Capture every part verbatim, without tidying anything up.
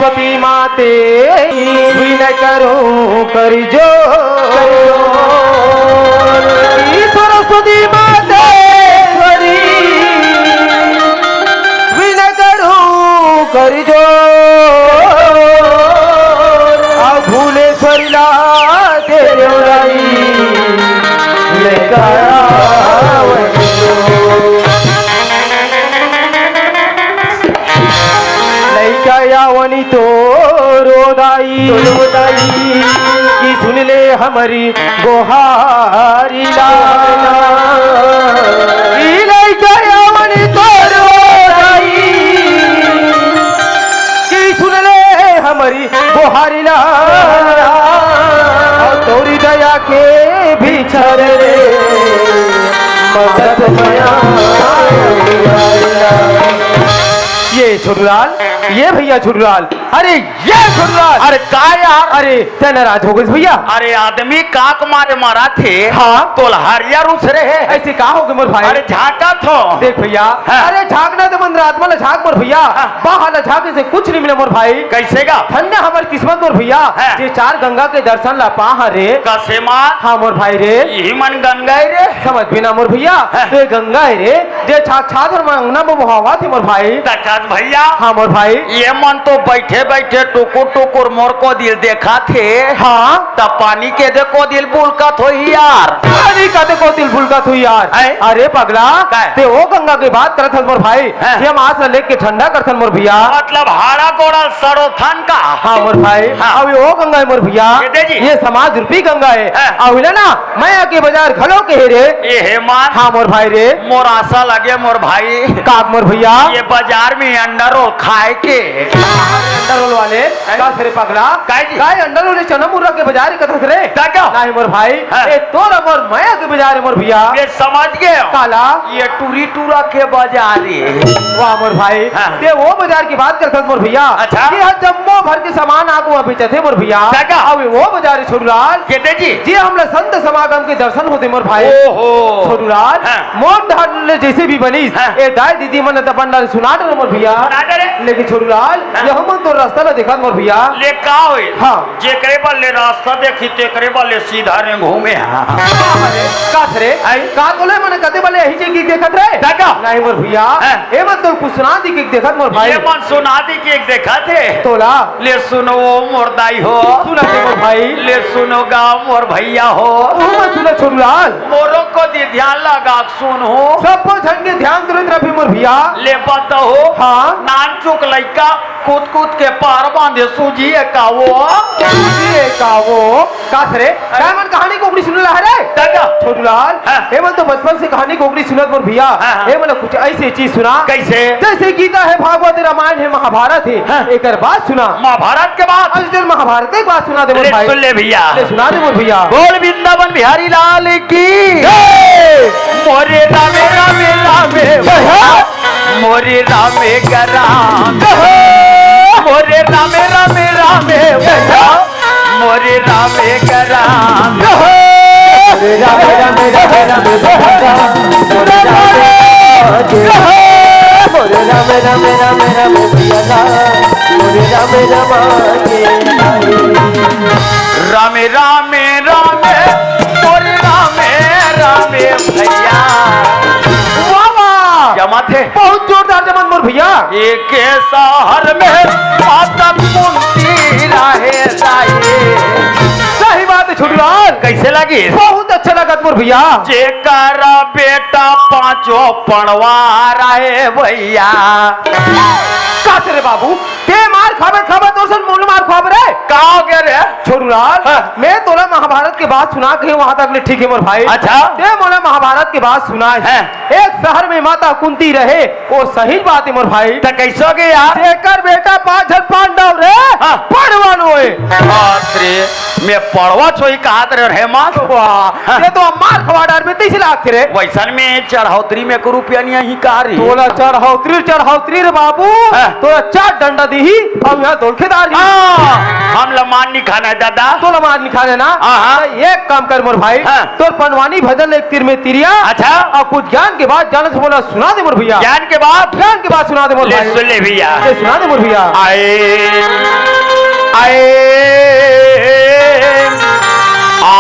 सरस्वती माते विनय करूं कर जोर। सरस्वती माते विनय करूं कर जोर। आ भुवनेश्वरी ला देवराई ले करावत। लइका आवनी तोरो दाई, तोरो दाई, कि सुन ले हमरी गोहारी ला। ई लइका आवनी तोरो दाई, कि सुन ले हमरी गोहारी ला। अउ तोरी दया के बिछर रे मदद मया। ये छोटूलाल, ये भैया छोटूलाल, अरे ये छोटूलाल। अरे का यार? अरे तैं नाराज हो गइस भैया? अरे आदमी काक मारे मरा थे। हाँ। तोला हरिया रूस रहे। अइसे का हो गे मोर भाई? अरे झांकत हों। देख भैया, हाँ। अरे झांकना तो मन रात में झांक मोर भैया। हाँ। बाहर ला झांके से कुछ नहीं मिले मोर भाई। कइसे गा? धन्य हमर किस्मत मोर भैया। हाँ। जे चार गंगा के दर्शन ला पाहन रे। कइसे माँ? हाँ मोर भाई रे। इही मन गंगा हे रे। समझ भी ना मोर भैया। हाँ। तो ये गंगा हे रे, जे साक्षात हमर अंगना में बोहावत हे मोर भाई। त कस भैया। हाँ मोर भाई। ये मन तो बइठे बइठे टुकुर टुकुर मोर कोती ल देखत हे। हाँ। त पानी के दे कोती ल बुलकत होही यार। पानी का दे कोती ल बुलकत होही यार। हैं? अरे पगला, काय? तैं ओ गंगा के बात करत हस मोर भाई। हैं? ये हम आस ला लेके ठंडा करथन मोर भैया। मतलब हाड़ा गोड़ा सड़ोथन का? हाँ मोर भाई। हाँ। अउ ये ओ गंगा हे मोर भैया। ये दे जी। ये समाज रूपी गंगा हे। हैं? अउ इला ना मया के बजार घलो कहे रे। ए हे मान। हाँ मोर भाई रे। मोर आसा लगे मोर भाई। का मोर भैया? ये बजार में अंडा रोल खाए के। अंडा रोल वाले? हैं? का रे पगला? काय जी? काय अंडा रोल चना मुर्रा के बजार कथस रे? का का? नहीं मोर भाई। हाँ। ए तोर मोर मया के बजार हे मोर भैया। ये समझ गे? काला? ये टूरी टूरा के बजार हे। वाह मोर भाई। हाँ। तैं ओ बजार के बात करथस मोर भैया। अच्छा। ये ह जम्मो भर के सामान आगू अभी चथे मोर भैया। का का? अउ वो बजार हे छोटूलाल। के दे जी? जी हमला संत समागम के दर्शन होथे मोर भाई। ओहो। छोटूलाल, हाँ। मोर ढाल ले जइसे भी बनिस, हाँ। ए दाई दीदी मन त पंडा ल सुना डरे मोर भैया। सुना डरे। लेकिन छोटूलाल, हाँ। ये हमन तो रास्ता ला देखत मोर भैया। ले का होय? हाँ। जेकरे बर ले रास्ता देखही, तेकरे बर ले सीधा रेंगहूं मैं। हाँ। का रे? का रे? आई? का तोला मन कते बले यही चीज देखत रहे? दादा। नहीं मोर भैया। हाँ। ए मन तो कुछ सुना दी के देखत मोर भाई। ये मन सुना दी के देखत हे। तोला। ले सुनो ओ मोर दाई हो। सुना दे मोर भाई। ले सुनो गा मोर भैया हो। ओहू मन सुना छोटूलाल। मोरो कोती ध्यान लगा के सुनहू। सबो झन के ध्यान तुरंत रखी मोर भैया। ले बताओ। हाँ। नानचुक लइका कूद कूद के पार बांधे सूझी हे का वो। सूझी हे का वो। का रे? का मन कहानी कोकनी सुने ला हरे? दादा। छोटूलाल, हाँ। ए मन तो बचपन से कहानी कोकनी सुनत मोर भैया। हाँ, हाँ। ए मन कुछ अइसे चीज सुना। कइसे? जइसे गीता हे, भागवत हे, रामायण हे, महाभारत हे। हाँ। एकर बात सुना। महाभारत के बात? अरे चल महाभारत के बात सुना दे मोर अरे भाई। सुन ले भैया। ले सुना दे मोर भैया। बोल वृंदावन बिहारी लाल की। जय। मोरे रामे रामे रामे। जय हो। मोरे रामे का राम। जय हो। मोरे रामे रामे रामे। जय हो। मोरे राम एक राम। मोरे राम राम राम राम। मोरे राम राम राम राम। मोरे राम राम राम राम भैया। मोरे राम राम के। राम राम राम। मोरे राम राम भैया। वाह, वाह। क्या बात है? बहुत जोरदार जमन मोर भैया। एक शहर में माता कुंती रहे साई। सही बात है छोटूलाल। कइसे लगिस? बहुत अच्छा लगत मोर भैया। जेकर बेटा पांचों पड़वा रहे भैया। का रे बाबू, तैं मार खाबे खाबे तोर सन मोला मार खाबे रे। का हो गे रे? छोटूलाल, हाँ। मैं तोला महाभारत के बात सुना के हँव, वहाँ तक ले ठीक हे मोर भाई। अच्छा। तैं मोला महाभारत के बात सुना। हाँ। एक शहर में माता कुंती रहे, ओ सही बात हे मोर भाई। त कइसे हो गे यार? जेकर बेटा पांच झन पांडव रे, हाँ। पड़वा नोहे। बाप रे, मैं पड़वा छो ही कहत रहे रे माँ। वाह, हाँ। तैं तो मार खवा डारबे तइसे लागथे रे। वइसन में चढ़ौतरी में एक रुपया नइ आही का रे। तोला चढ़ौतरी, चढ़ौतरी रे बाबू, हाँ। तोला चार डंडा दिही, अउ यहाँ दोलखेदार जी। हमला मार नइ खाना हे दादा। तोला मार नइ खाना हे ना? हाँ, हाँ। त एक काम कर मोर भाई, हाँ। तोर पंडवानी भजन ल एक तीर में तिरिया। अच्छा। अउ कुछ ज्ञान के बात जानत मोला सुना दे मोर भैया। ज्ञान के बात? ज्ञान के बात सुना दे मोर ले भाई। सुन ले भैया। ले सुना दे मोर भैया। आए, आए, आ।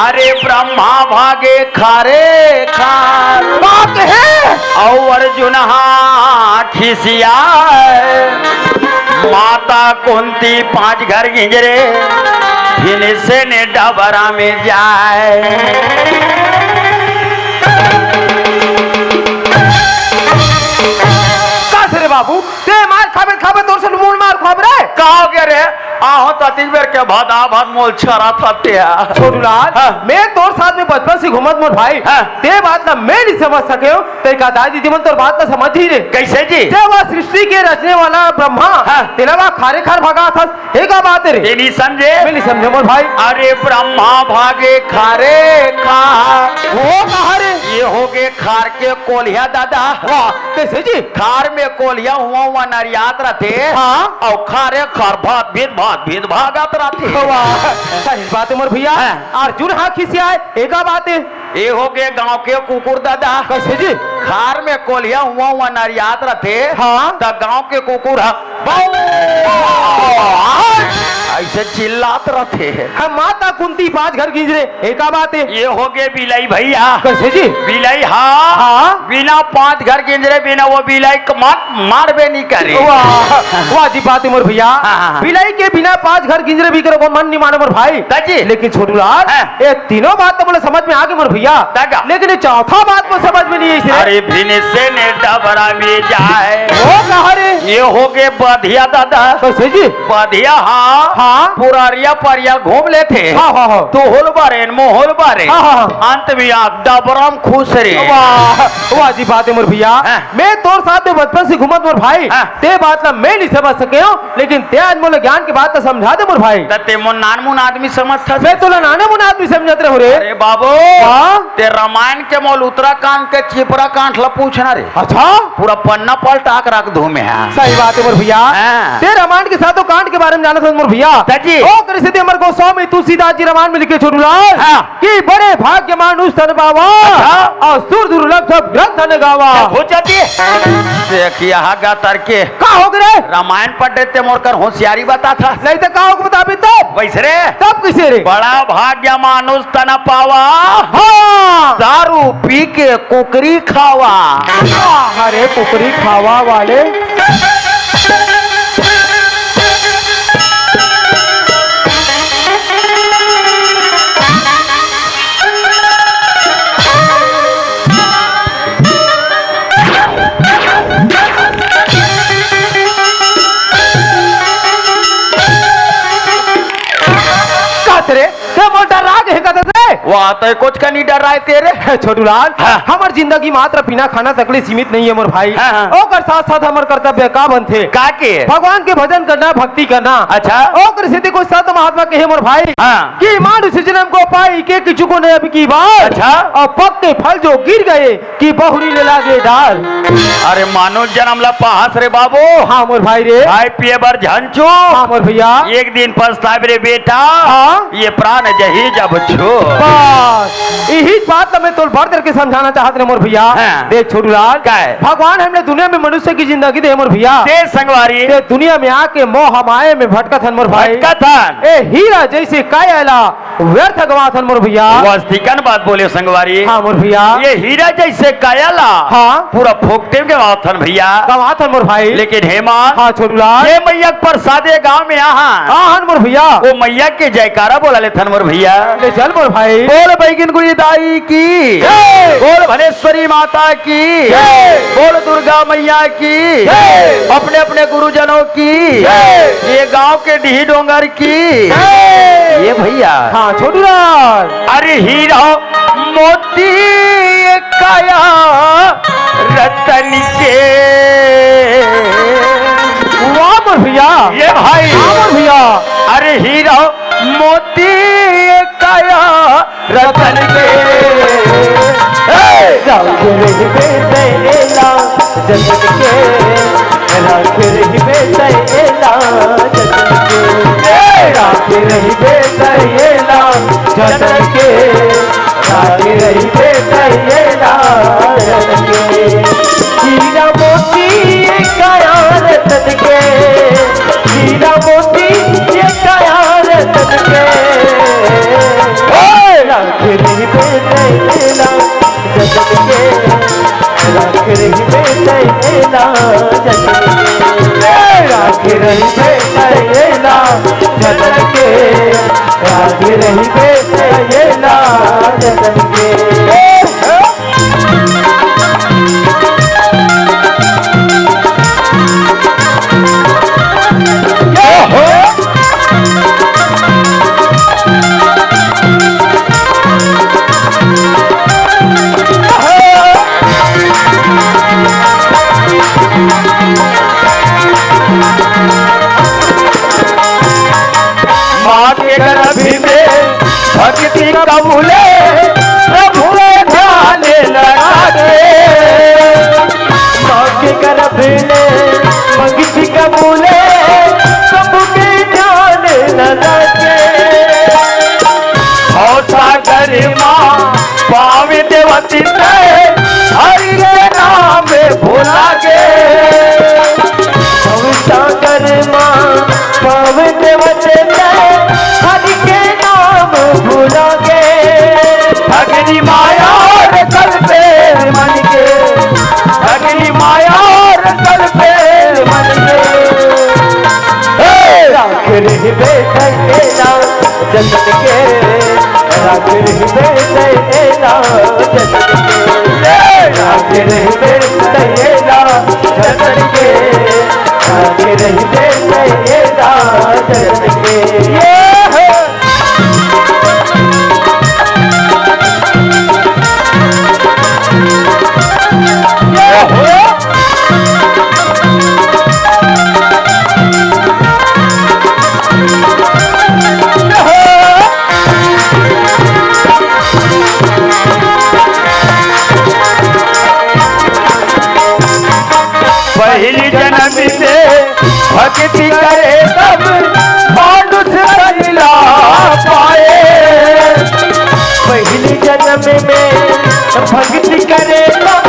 अरे ब्रह्मा भागे खारे खार। बात हे। अउ अर्जुन हा खिसियाए। माता कुंती पांच घर गिंजरे, फिनिसे ने डबरा में जाए। कस रे बाबू, ते मार खाबे खाबे तोर से मोर मार खाबे रे। का हो गया रे? आहो ततिक बेर के भादा भाद मोल छरा था ते। छोटूलाल, हाँ। मैं तोर साथ में बचपन से घूमत मोर भाई, हाँ। ते बात ला मैं नइ समझ सकेंव, ते का दाई दीदी मन तोर बात ला समझही रे। कइसे जी? ते वो सृष्टि के रचने वाला ब्रह्मा, हाँ। तेला वा खारे खार भगाथस, हे का बात हे रे? ते नइ समझे? मैं नइ समझेंव मोर भाई। अरे ब्रह्मा भागे खारे खार। वो कहा रे? ये होगे खार के कोलिहा दादा। वाह, कइसे जी? खार में कोलिहा हुआ हुआ नरियात रथे। हाँ। अउ खारे खार भात भीत भात भीत भागत रथे। वाह, सही बात हे मोर भैया। हाँ। अर्जुन हा खिसियाए, हे का बात हे? ये होगे गांव के कुकुर दादा। कइसे जी? खार में कोलिहा हुआ हुआ नरियात रथे। हाँ। त गांव के कुकुर हा बाऊ! अइसे चिल्लात रथे। हम माता कुंती पांच घर गिंजरे, हे का बात हे? ये होगे बिलई भैया। कइसे जी? बिलई हा। हाँ। बिना पांच घर गिंजरे बिना वो बिलई क-, मार, मारबे नइ करे। वाह, वाह जी बात हे मोर भैया। हाँ, हाँ, हाँ। बिलई के बिना पांच घर गिंजरे भी करो को मन नइ माने मोर भाई। त जी। लेकिन छोटूलाल, हाँ। ये तीनों बात तो मोला समझ में आगे मोर भैया। त का? लेकिन ये चौथा बात मोला समझ में नइ आइस रे। अरे फिनिसे ने डबरा में जाए। वो कहा रे? ये होगे बधिया दादा। कइसे जी? बधिया हा। हाँ। पुररिया परिया घूम लेथे। हाँ, हाँ, हाँ। तू होल बारे, मो होल बारे। हाँ, हाँ, हाँ। अंत में आग डबरा में खुश रे। वाह, वाह जी बात हे मोर भैया। हाँ। मैं तोर साथ में बचपन से घूमत मोर भाई। हाँ। ते बात ला मैं नइ समझ सकेंव, लेकिन ते आज मोला ज्ञान के बात ला समझा दे मोर भाई। त ते मोला नानमुन आदमी समझथस? मैं तोला नानमुन आदमी समझत रहेंव रे। अरे बाबू, हाँ? ते रामायण के मोला उत्तराखंड के चिपरा कांड ला पूछना रे। अच्छा? पूरा पन्ना पलटा के रख दूं मैं, हाँ। सही बात हे मोर भैया। हाँ। ते रामायण के सातों कांड के बारे में जानत हस मोर भैया। त जी। ओकरे सेती हमर गोस्वामी तुलसीदास जी रामायण में लिखे छोटूलाल। हाँ। कि बड़े भाग्य मानुष तन पावा, अच्छा। अउ सुर दुर्लभ सब ग्रंथ न गावा। हो जाती। देख यहाँ गा तर के। का होगे रे? रामायण पढ़ रहे ते मोर कर होशियारी बताथस। नइ त का होगे बताबे तब? वइसे रे। तब कइसे रे? बड़ा भाग्य मानुष तन पावा। हाँ। दारू पी के कुकरी खावा। अरे कुकरी खावा वाले। कस रे? ते मोर डर्रा गे हे कथस रे? वाह, तैं कुछ का नइ डर्राए ते रे। हे छोटूलाल, हाँ। हमर जिंदगी मात्र बिना खाना तक ले सीमित नइ हे मोर भाई। हाँ, हाँ। ओकर साथ-साथ हमर कर्तव्य का बनथे? का के? भगवान के भजन करना, भक्ति करना। अच्छा। ओकर सेती कोई संत महात्मा कहे मोर भाई हाँ। कि मानुष जन्म को पाई के किछु को नहीं अब की बार। अच्छा। अउ पक के फल जो गिर गए कि बहुरी ले लागे डार। अरे मानुष जन्म ला पाहस रे बाबू। हाँ मोर भाई रे। खाए पिए बर झन चूक। हाँ मोर भैया। एक दिन पछताबे रे बेटा। हाँ। ये प्राण जही जब छूट। बस, इही बात ला मैं तोला बढ़ चढ़ के समझाना चाहत रहेंव मोर भैया। हाँ। देख छोटूलाल, का हे? भगवान हमला दुनिया में मनुष्य के जिंदगी दे हे मोर भैया। दे संगवारी। ते दुनिया में आके मोह माया में भटकत हन मोर भाई। भटकत हन। ए हीरा जइसे काया ला व्यर्थ गवाथन मोर भैया। वास्तविकन बात बोले संगवारी। हाँ मोर भैया। ये हीरा जइसे काया ला हाँ। पूरा फोकटे में गवाथन भैया। गवाथन मोर भाई। लेकिन हे मान, हाँ छोटूलाल। ये मइया के प्रसाद ये गाँव में आहा। हाँ हन मोर भैया। वो मइया के जयकारा बोला लेथन मोर भैया। ले चल मोर भाई। बोल बैगिन गुड़ी दाई की। जय। बोल भलेश्वरी माता की। जय। बोल दुर्गा मइया की। जय। अपने अपने गुरुजनों की। जय। ये गांव के डीही डोंगर की। जय। ये भैया। हाँ छोटूलाल। अरे हीरा मोती काया रतन के। वाह मोर भैया। ये भाई। वाह मोर भैया। अरे हीरा मोती काया रतन के। हे! जाओ रे बेला, जतन के रहिबे त एला जतन के, राखे रहिबे त एला जतन के। हीरा मोती ये काया रतन के, हीरा मोती ये काया रतन के। ओए! राखे रहिबे त एला जतन के, राखे रहिबे त एला जतन के। ए, राखे रहिबे त एला जतन के, राखे रहिबे त एला जतन के। ए, ए। माँ के गर्भ में भक्ति कबूले, प्रभु में ध्यान लगा दे। माँ के गर्भ में भक्ति कबूले, प्रभु में ध्यान लगा दे। और सागर माँ पावे देवती ते, हरि के नाम भुला गे। भवसागर माँ पावे देवती ते, हरि के नाम भुला गे। अग्नि माया और कल पे मन के, अग्नि माया और कल पे मन के। हे! राख रहिबे त एला जतन के, राख रहिबे त एला जतन के। ए, राख रहिबे त एला जतन के, राख रहिबे त एला जतन के। ये हो। पहली जन्म में भक्ति करे तब मानुष तन ला पाए। पहली जन्म में भक्ति करे तब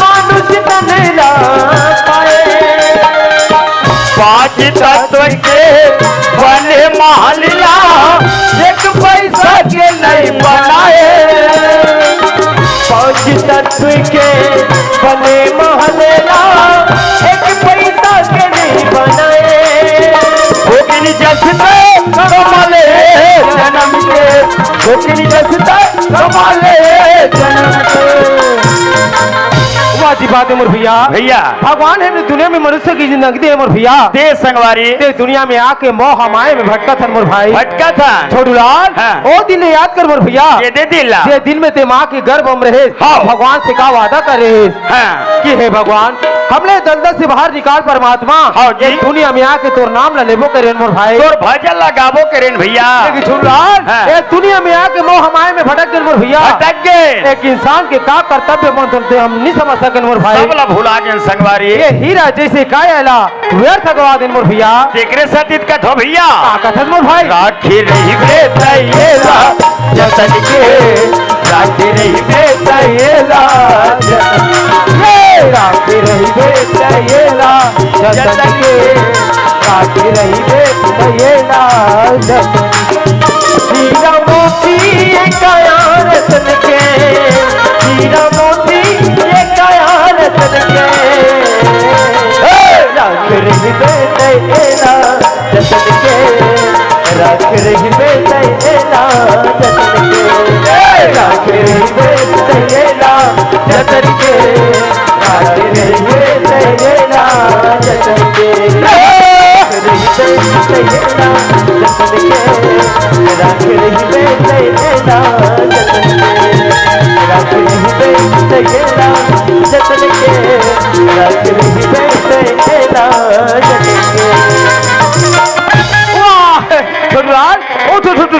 मानुष तन ला पाए। पांच तत्व के बने महल ला, एक पैसा के नहीं बनाए। पांच तत्व के बने महल ला, एक पैसा के नहीं बनाए। भोगिनी जस ते कमले जन्म के, भोगिनी जस ते कमले जन्म के। वाह जी, वाह दे मोर भैया। भैया। भगवान हे ने दुनिया में मनुष्य के जिंदगी दे मोर भैया। दे संगवारी। ते दुनिया में आके मोह माया में भटकत हन मोर भाई। भटकत हन। छोटू लाल, हाँ। ओ दिन याद कर मोर भैया। ये दे दिल ला। जे दिन में ते माँ के गर्भ में रहे, हाँ। भगवान से का वादा करे हे हाँ। कि हे भगवान, हमले दलदल से बाहर निकाल परमात्मा। हाँ जी। ये दुनिया में आके तोर नाम ला लेबो करेन मोर भाई। तोर भजन ला गाबो करेन भैया। लेकिन छोटू लाल, हाँ। ये दुनिया में आके मोह माया में भटक गेन मोर भैया। भटक गेन। एक इंसान के का कर्तव्य बनथे ते हम नहीं समझ सकेन मोर भाई। सब ला भुला गेन संगवारी। ये हीरा जैसे काया ला व्यर्थ गवा देन मोर भैया। तेकरे सेती कथों भैया। का कथस मोर भाई? राखे रहिबे त एला जतन के, राखे रहिबे त एला जतन के। राखे रहिबे त एला जतन के, राखे रहिबे त एला जतन के। हीरा मोती ये काया रतन के, हीरा मोती ये काया रतन के। हे! राख रहिबे त एला जतन के, राख रहिबे त एला जतन के। हे! राख रहिबे त एला जतन के, राख रहिबे त एला जतन के। हे! रहिबे त एला जतन के, राख रहिबे त एला जतन के, राख रहिबे त एला जतन के, राख रहिबे त एला जतन के। वाह! छोटू लाल, उठ, उठ, उठ।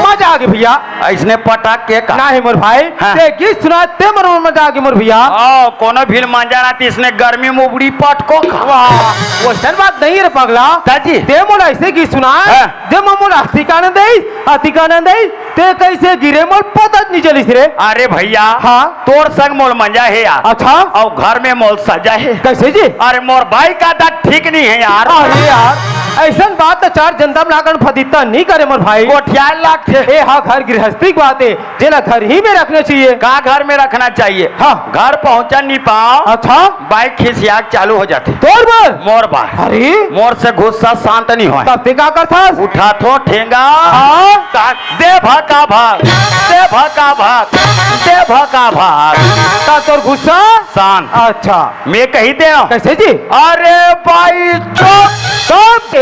मजा आ भैया। अइसने पटक के का? नहीं मोर भाई, हाँ। ते गीत सुना, ते मोर मन मजा आगे मोर भैया। ओ, कोनो भी ल मजा ना, ते इसने गर्मी में उबड़ी पटको का। वाह, वइसन बात नहीं रे पगला। दाजी। ते मोला अइसे गीत सुना, हाँ। जे मोला अतिक आनंद आई, अतिक आनंद आई, ते कइसे गिरे मोर पता नहीं चलिस रे। अरे भैया, हाँ। तोर संग मोर मजा हे यार। अच्छा। अउ घर में मोर सजा हे। कइसे जी? अरे मोर भाई का आदत ठीक नहीं हे यार। अरे यार, अइसन बात तो चार जनता में लागन फदित्ता नहीं करे मोर भाई। गोठियाए लागथे। ए हा घर गृहस्थी के बात हे, जेला घर ही में रखना चाहिए। का घर में रखना चाहिए? हाँ। घर पहुँचा नहीं पाओ। अच्छा। बाइक खिसियाक चालू हो जाथे। तोर बर? मोर बर। अरे? मोर से गुस्सा शांत नहीं होय। तब ते का करथस? उठाथों ठेंगा। हाँ। का दे भका भक, दे भका भक, दे भका भक। त तोर गुस्सा? शांत। अच्छा। मैं कही दे। कइसे जी? अरे भाई चुप। चुप।